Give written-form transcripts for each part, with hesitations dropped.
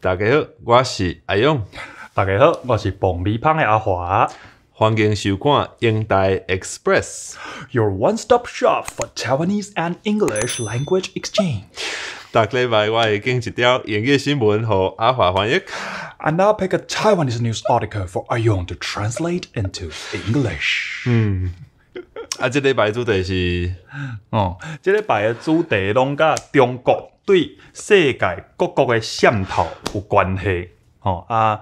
大家好，我是阿勇。大家好，我是磅米芳的阿華。歡迎收看《英台 Express》。 Your one-stop shop for Taiwanese and English language exchange。逐禮拜我會揀一條英語新聞，予阿華翻譯。 And I'll pick a Taiwanese news article for Ayong to translate into English。啊，這禮拜主題是哦，這禮拜的主題攏佮中國對世界各國的滲透有關係。哦啊，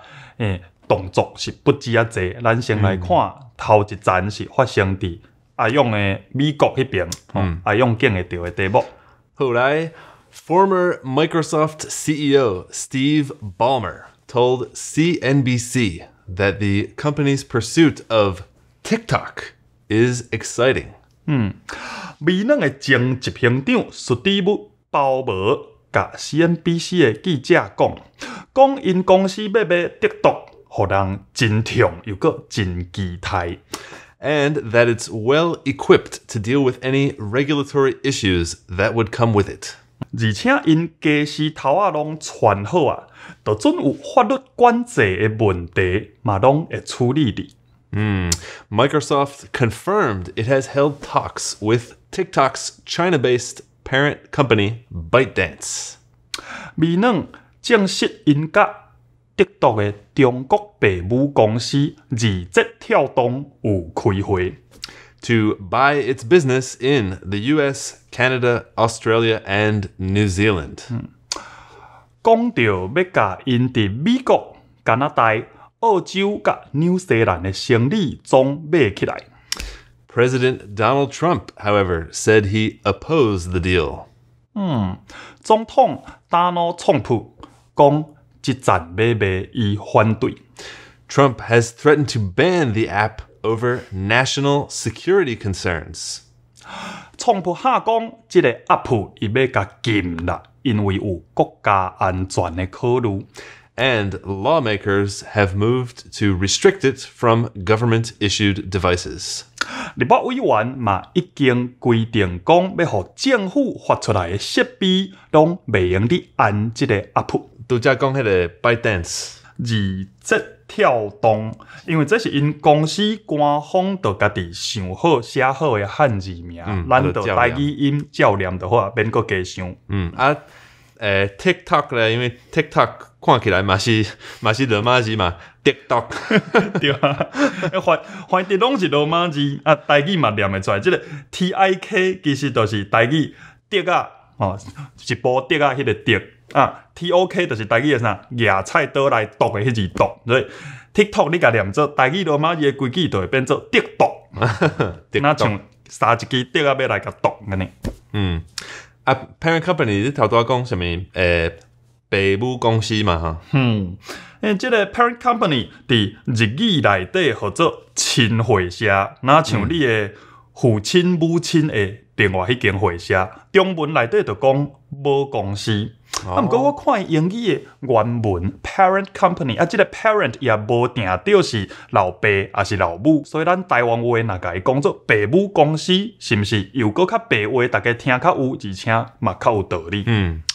動作是不止遮濟。咱先來看頭一層是發生佇阿勇的美國彼爿，阿勇揀會著的題目。後來，former Microsoft CEO Steve Ballmer told CNBC that the company's pursuit of TikTok is exciting. 微軟的前執行長史蒂夫·鮑伯共 CNBC 的記者講，講𪜶公司欲買 TikTok，予人真痛又閣真期待。 And that it's well equipped to deal with any regulatory issues that would come with it. 而且𪜶家私頭仔攏傳好啊，就準有法律管制的問題，嘛攏會處理佇。 Microsoft confirmed it has held talks with TikTok's China based parent company, ByteDance. 微軟證實𪜶佮 TikTok 的中國爸母公司字節跳動有開會。 To buy its business in the US, Canada, Australia, and New Zealand. 講著欲共𪜶佇美國、加拿大、澳洲佮紐西蘭的生意總買起來。 President Donald Trump, however, said he opposed the deal. 總統達諾川普講，這層買賣伊反對。 Trump has threatened to ban the app over national security concerns. 川普喊講，這个 app 伊欲共禁啦，因為有國家安全的考慮。 And lawmakers have moved to restrict it from government issued devices. 立法委員嘛已經規定講，欲予政府發出來的設備攏袂用得按這个 app。拄才講彼个 ByteDance，字節跳動，因為這是𪜶公司官方就家己想好寫好的漢字名，咱就台語音照念就好啊，免閣加想。啊，TikTok 咧，因為 TikTok 看起來嘛是羅馬字嘛，TikTok。對啊，翻翻佇攏是羅馬字，啊，台語嘛念會出來。這个 TIK 其實就是台語竹仔，哦，一部竹仔彼个竹啊，TOK 就是台語的啥，舉菜刀來剁的彼字剁，所以 TikTok 你共念做台語羅馬字的規矩，就會變做竹剁，若像捎一支竹仔欲來共剁按呢。啊，parent company 你頭拄仔講啥物？爸母公司嘛，吼。這个 parent company 佇日語內底號做親會社，若像你的父親母親的另外彼間會社，中文內底就講母公司。啊，毋過我看英語的原文 parent company，啊，這个 parent 也無定著是老爸抑是老母，所以咱台灣話若共伊講做爸母公司，是毋是又閣較白話，大家聽較有，而且嘛較有道理。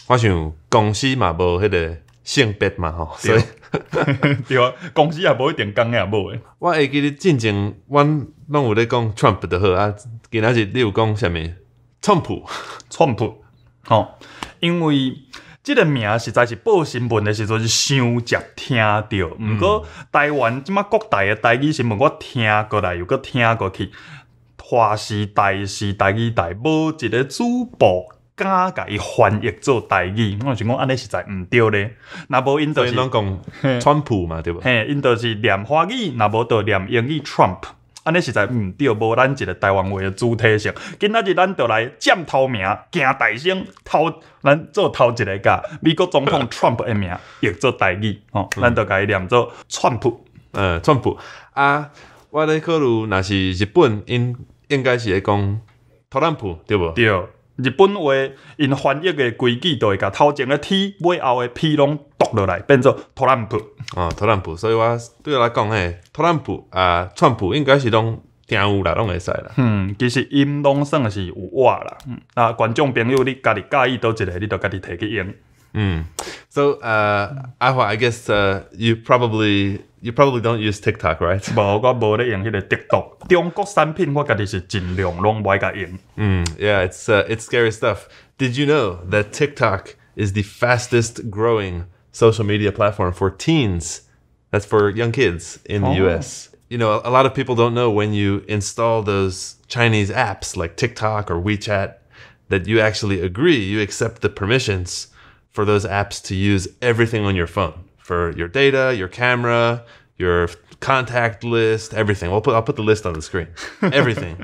我想公司嘛無彼个性別嘛，吼，所以對啊，公司也無一定公的抑母的。我會記得進前，阮攏有咧講 Trump 就好啊，今仔日你有講啥物？川普。川普，吼，因為這个名實在是報新聞的時陣是傷捷聽著，毋過台灣這馬各台的台語新聞，我聽過來又閣聽過去，華視、台視、台語台，無一个主播敢共伊翻譯做台語，我想講按呢實在毋對咧。若無𪜶就是，攏講川普嘛，對無？嘿，𪜶就是念華語，若無就念英語 Trump。按呢實在毋對，無咱一个台灣話的主體性。今仔日咱就來佔頭名，行大先，頭咱做頭一个共美國總統 Trump 的名譯做台語，吼，咱就共伊念做川普。川普啊，我咧考慮，若是日本，𪜶應該是會講特朗普，對無？對，日本話𪜶翻譯的規矩，就會共頭前的 T 尾後的 P 攏剁落來，變做特朗普。哦，特朗普，所以我對我來講，嘿，特朗普啊，川普應該是攏聽有啦，攏會使啦。其實音攏算是有倚啦。啊，觀眾朋友，你家己佮意佗一个，你就家己提去用。So, 阿華, I guess you probably don't use TikTok, right? 無，我無咧用彼個 TikTok。中國產品我家己是盡量攏無愛共用。 Yeah, it's scary stuff. Did you know that TikTok is the fastest growing social media platform for teens? That's for young kids in the US. A lot of people don't know when you install those Chinese apps like TikTok or WeChat that you actually agree, you accept the permissions for those apps to use everything on your phone for your data, your camera, your contact list, everything. I'll put the list on the screen. Everything.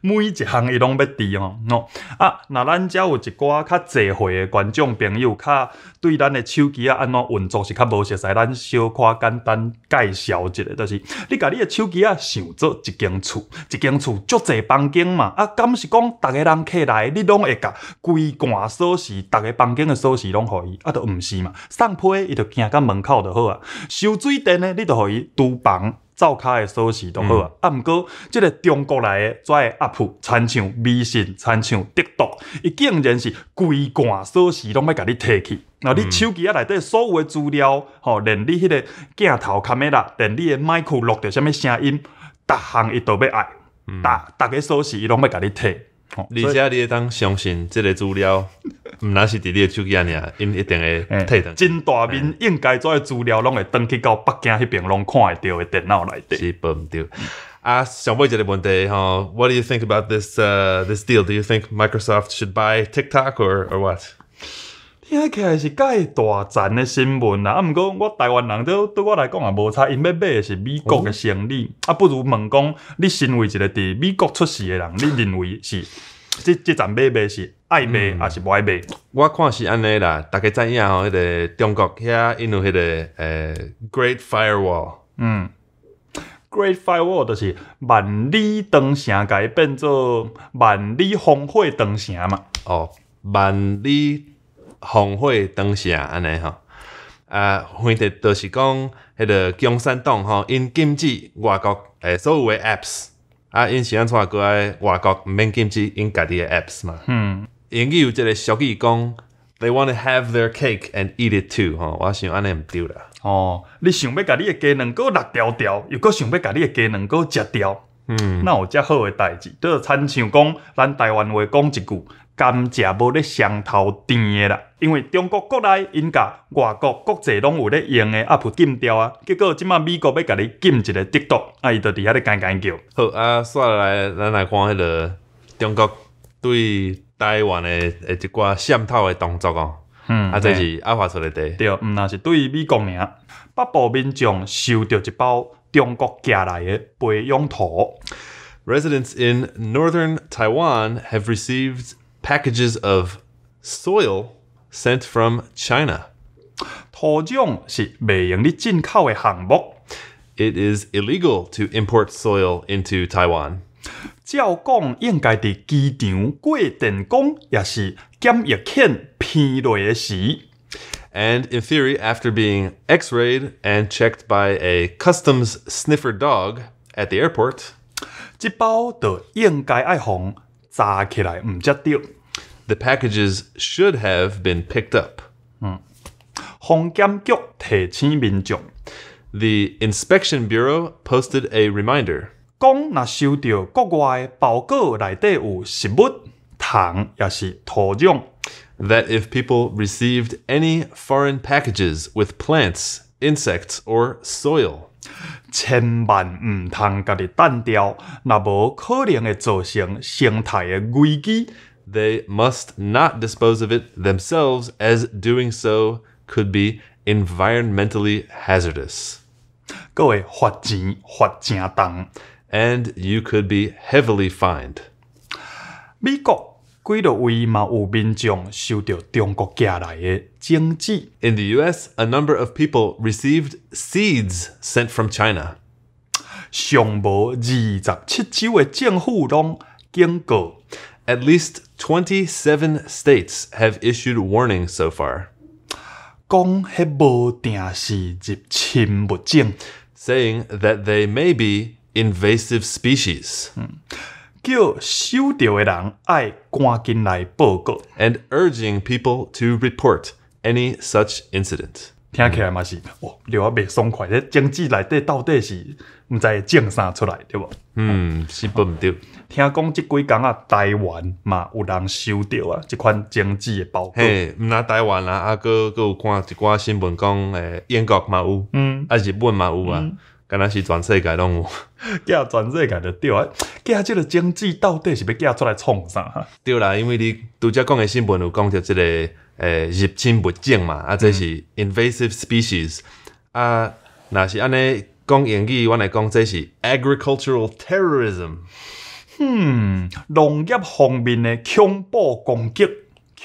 每一項伊攏欲知吼，喏啊，若咱遮有一寡較濟歲的觀眾朋友，較對咱的手機仔按怎運作是較無熟似，咱小可簡單介紹一下，就是你共你的手機仔想做一間厝，一間厝足濟房間嘛，啊，敢是講逐个人客來，你攏會共規罐鎖匙，逐个房間的鎖匙攏予伊，啊，就毋是嘛，送批伊就行到門口就好啊，收水電的你就予伊廚房灶跤的鎖匙就好啊，啊，毋過這个中國來的這个 app，親像微信、親像 TikTok，伊竟然是規罐鎖匙攏欲共你提去。若你手機仔內底所有的資料，吼，連你彼個鏡頭卡梅拉，連你的麥克錄著啥物聲音，逐項伊都欲愛，逐逐个鎖匙伊攏欲共你提。而且你會當相信這个資料，毋若是佇你的手機仔爾，𪜶一定會提轉。真大面應該這个資料攏會轉去到北京彼邊，攏看會著的電腦內底。是無毋對。啊，上尾一個問題吼，What do you think about this deal? Do you think Microsoft should buy TikTok or what? 聽起來是蓋大讚的新聞啦，啊，毋過我台灣人對對我來講也無差，𪜶欲買的是美國的生意，啊，不如問講，你身為一個佇美國出世的人，你認為是這這層買賣是愛買抑是無愛買？我看是按呢啦，逐家知影吼，彼个中國遐𪜶有彼个Great Firewall。 Great Firewall 就是萬里長城，共伊變做萬里防火長城嘛。哦，萬里防火長城按呢吼。啊，反正就是講，彼个共產黨吼，𪜶禁止外國所有的 apps，啊，𪜶是按怎閣愛外國毋免禁止𪜶家己的 apps 嘛？英語有一个俗語講，They want to have their cake and eat it too 吼，我想按呢毋對啦。哦，你想欲共你的雞卵糕搦牢牢，又閣想欲共你的雞卵糕食掉，哪有遮好的代誌？就親像講，咱台灣話講一句，甘蔗無咧雙頭甜的啦。因為中國國內𪜶共外國國際攏有咧用的 app 禁掉啊，結果這馬美國欲共你禁一個 TikTok，啊，伊就佇遐咧干干叫。好啊，煞落來，咱來看彼个中國對台灣的一寡滲透的動作哦。啊，這是阿華出的題。對，毋若是對美國爾，北部民眾收著一包中國寄來的培養土。 Residents in northern Taiwan have received packages of soil sent from China. 土壤是袂用得進口的項目。 It is illegal to import soil into Taiwan. 照講應該佇機場過電光，抑是檢疫犬鼻落的時， And in theory, after being x-rayed and checked by a customs sniffer dog at the airport, 這包就應該愛予查起來，毋才對。 the packages should have been picked up. 防檢局提醒民眾， The Inspection Bureau posted a reminder 講若收著國外的包裹內底有食物、蟲，抑是土壤， that if people received any foreign packages with plants, insects, or soil, 千萬毋通家己擲掉，若無可能會造成生態的危機。 they must not dispose of it themselves, as doing so could be environmentally hazardous. 閣會罰錢罰誠重。 And you could be heavily fined. 美國幾落位嘛有民眾收著中國寄來的種子。 In the US, a number of people received seeds sent from China. 上無27州的政府攏警告， At least 27 states have issued warnings so far, 講彼無定是入侵物種， saying that they may be invasive species 叫收著的人愛趕緊來報告。 and urging people to report any such incident. 聽起來嘛是，哇，著啊袂爽快。這種子內底到底是毋知會種啥出來，對無？嗯，是毋對。聽講這幾工啊，台灣嘛有人收著啊，這款種子的包裹。嘿，毋若台灣啊，啊，閣有看一寡新聞講，英國嘛有，啊，日本嘛有啊，敢若是全世界攏有。寄全世界就對啊，寄這個種子到底是欲寄出來創啥？哈？對啦，因為你拄才講的新聞有講著這個入侵物種嘛，啊，這是 invasive species 啊，若是按呢講英語，阮會講這是 agricultural terrorism。嗯，農業方面的恐怖攻擊、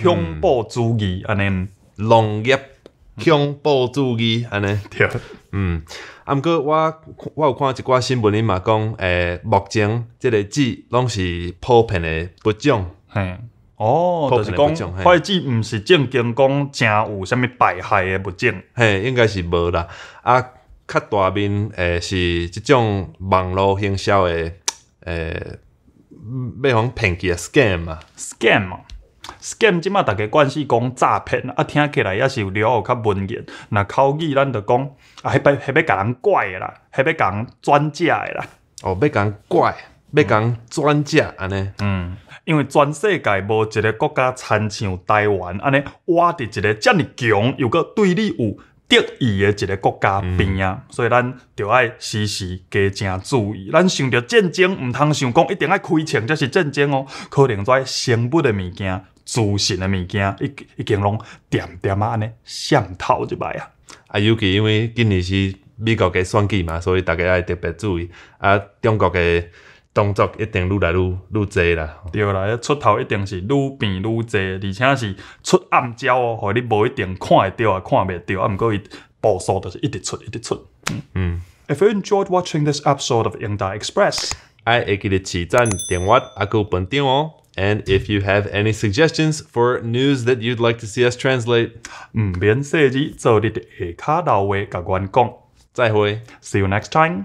恐怖主義，按呢。農業恐怖主義，按呢。對。嗯，啊，毋過我有看一寡新聞，𪜶嘛講，目前這個子攏是普遍的物種。嘿，哦，就是講，彼子毋是正經講誠有啥物敗害的物種。嘿，應該是無啦。啊，較大面是這種網路行銷的，欲予騙去的 scam 嘛。 scam 啊，scam 這馬逐家慣勢講詐騙，啊，聽起來也是有了有較文言。若口語咱就講啊，彼欲彼欲共人拐的啦，彼欲共人轉食的啦。哦，欲共人拐，欲共人轉食按呢。嗯，因為全世界無一個國家親像台灣按呢，倚佇一個遮爾強又閣對你有敵意的一個國家邊啊，所以咱著愛時時加誠注意。咱想著戰爭，毋通想講一定愛開槍才是戰爭哦，可能這生物的物件、資訊的物件，已經攏恬恬仔按呢滲透入來啊。啊，尤其因為今年是美國的選舉嘛，所以逐家愛特別注意。啊，中國的動作一定愈來愈愈濟啦。對啦，彼出頭一定是愈變愈濟，而且是出暗招哦，予你無一定看會著也看袂著，啊，毋過伊步數就是一直出，一直出。If you enjoyed watching this episode of 英台 Express，愛會記得揤讚、訂閱，啊，閣有分享哦。And if you have any suggestions for news that you'd like to see us translate，毋免細膩，做你佇下跤留話共阮講。再會。 See you next time.